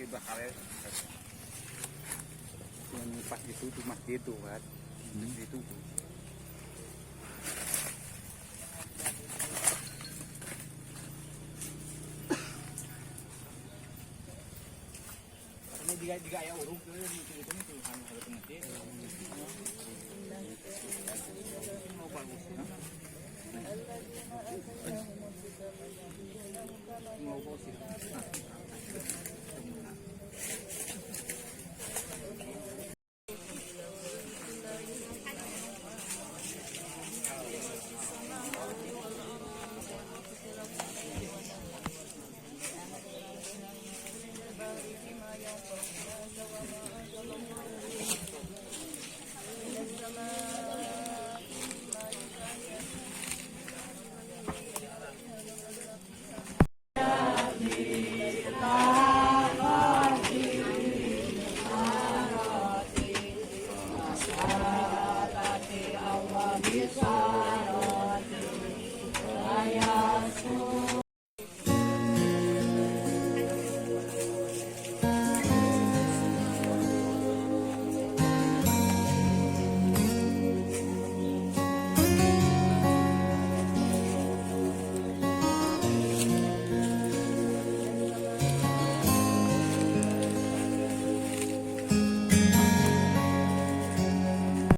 Bakal yang pas itu tuh masjid tuh kan. Itu tuh. Ini jika jika aya uruk tuh itu itu itu harus masjid. Mau bagus. Mau bagus.